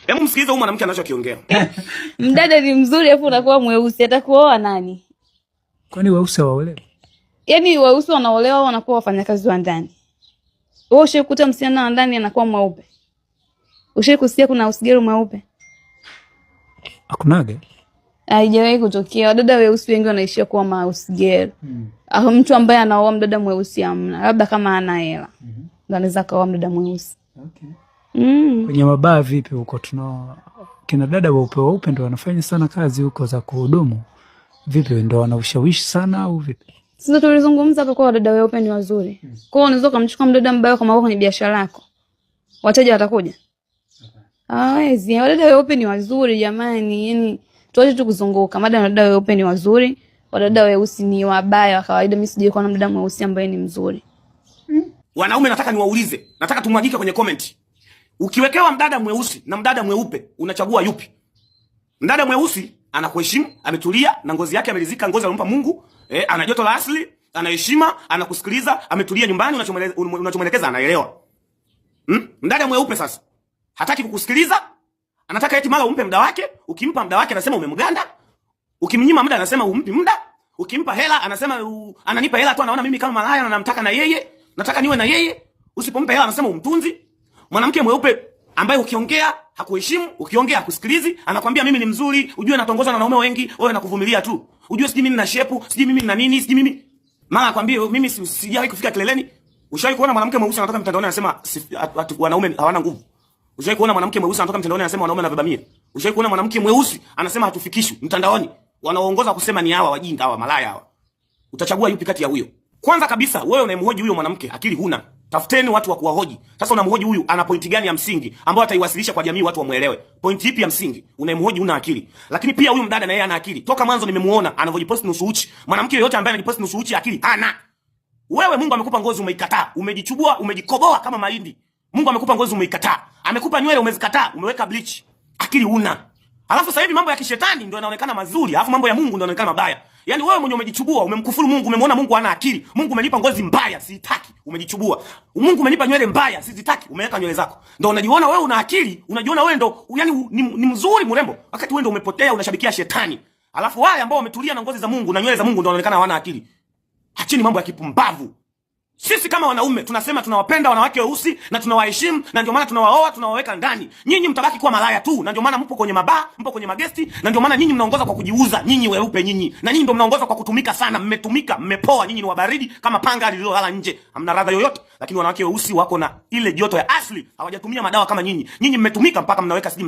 Hebu msikilize huyu mwanamke anachokiongea. Mdada ni mzuri afu unakuwa mweusi, atakuoa nani? Kwani weusi hawaolewi? Yaani weusi wanaolewa, wanakuwa wafanyakazi wa ndani. Wewe ushaikuta msichana wa ndani anakuwa mweupe? Ushai kusikia kuna usigero mweupe? Hakunaga. Haijawahi kutokea. Wadada weusi wengi wanaishia kuwa mausigero. Mtu ambaye anaoa mdada mweusi hamna, labda kama ana hela ndo anaweza kaoa mdada mweusi. Okay. Kwenye mabaa vipi huko? Tuna kina dada weupe weupe ndo wanafanya sana kazi huko za kuhudumu. Vipi, ndo wana ushawishi sana au vipi? Sasa tulizungumza hapo kwa wadada weupe ni wazuri. Kwa hiyo unaweza ukamchukua mdada mbaya kama kwenye biashara yako, wateja watakuja? Hawezi. Wadada weupe ni wazuri jamani, yani tuache tu kuzunguka. Mada wadada weupe ni wazuri, wadada weusi ni wabaya wa kawaida. Mimi sijui kuona mdada mweusi ambaye ni mzuri. Wanaume nataka niwaulize, nataka tumwagike kwenye comment. Ukiwekewa mdada mweusi na mdada mweupe unachagua yupi? Mdada mweusi anakuheshimu, ametulia na ngozi yake amelizika, ngozi alompa Mungu, ana joto la asili, ana heshima, anakusikiliza, ametulia nyumbani, unachomwelekeza anaelewa. Mdada mweupe sasa hataki kukusikiliza, anataka eti mara umpe muda wake, ukimpa muda wake anasema umemganda, ukimnyima muda anasema umpi muda, ukimpa hela anasema ananipa hela tu, anaona mimi kama malaya na namtaka na yeye, nataka niwe na yeye. Usipompa hela anasema umtunzi. Mwanamke mweupe ambaye ukiongea hakuheshimu, ukiongea hakusikilizi, anakwambia mimi ni mzuri, ujue natongozwa na wanaume wengi, wewe nakuvumilia tu. Ujue sijui mimi nina shepu, sijui mimi nina nini, sijui mimi. Mara akwambie mimi sijawahi kufika kileleni. Ushawahi kuona mwanamke mweusi anatoka mtandaoni anasema wanaume hawana nguvu? Ushawahi kuona mwanamke mweusi anatoka mtandaoni anasema wanaume wanabeba mia? Ushawahi kuona mwanamke mweusi anasema hatufikishwi mtandaoni? Wanaoongoza kusema ni hawa wajinga hawa malaya hawa. Utachagua yupi kati ya huyo? Kwanza kabisa wewe unayemhoji huyo mwanamke akili huna. Tafuteni watu wa kuwahoji. Sasa unamhoji huyu ana pointi gani ya msingi ambayo ataiwasilisha kwa jamii watu wamuelewe? Pointi ipi ya msingi? Unayemhoji una akili. Lakini pia huyu mdada na yeye ana akili. Toka mwanzo nimemuona anavyojipost nusu uchi. Mwanamke yoyote ambaye anajipost nusu uchi akili hana. Wewe Mungu amekupa ngozi umeikataa, umejichubua, umejikoboa kama mahindi. Mungu amekupa ngozi umeikataa. Amekupa nywele umezikataa, umeweka bleach. Akili huna. Alafu sasa hivi mambo ya kishetani ndio yanaonekana mazuri, alafu mambo ya Mungu ndio yanaonekana mabaya. Yaani wewe mwenye umejichubua, umemkufuru Mungu, umemwona Mungu hana akili. Mungu umenipa ngozi mbaya, sitaki, umejichubua. Mungu umenipa nywele mbaya, sizitaki, umeweka nywele zako. Ndio unajiona wewe una akili, unajiona wewe ndo yani ni mzuri mrembo, wakati wewe ndio umepotea, unashabikia shetani. Alafu wale ambao wametulia na ngozi za Mungu na nywele za Mungu ndio wanaonekana hawana akili. Acheni mambo ya kipumbavu. Sisi kama wanaume tunasema tunawapenda wanawake weusi na tunawaheshimu na ndio maana tunawaoa, tunawaweka ndani. Nyinyi mtabaki kuwa malaya tu, na ndio maana mpo kwenye mabaa, mpo kwenye magesti, na ndio maana nyinyi mnaongoza kwa kujiuza, nyinyi weupe nyinyi. Na nyinyi ndio mnaongoza kwa kutumika sana, mmetumika, mmepoa, nyinyi ni wabaridi kama panga lililolala nje. Hamna radha yoyote. Lakini wanawake weusi wako na ile joto ya asili, hawajatumia madawa kama nyinyi. Nyinyi mmetumika mpaka mnaweka sijui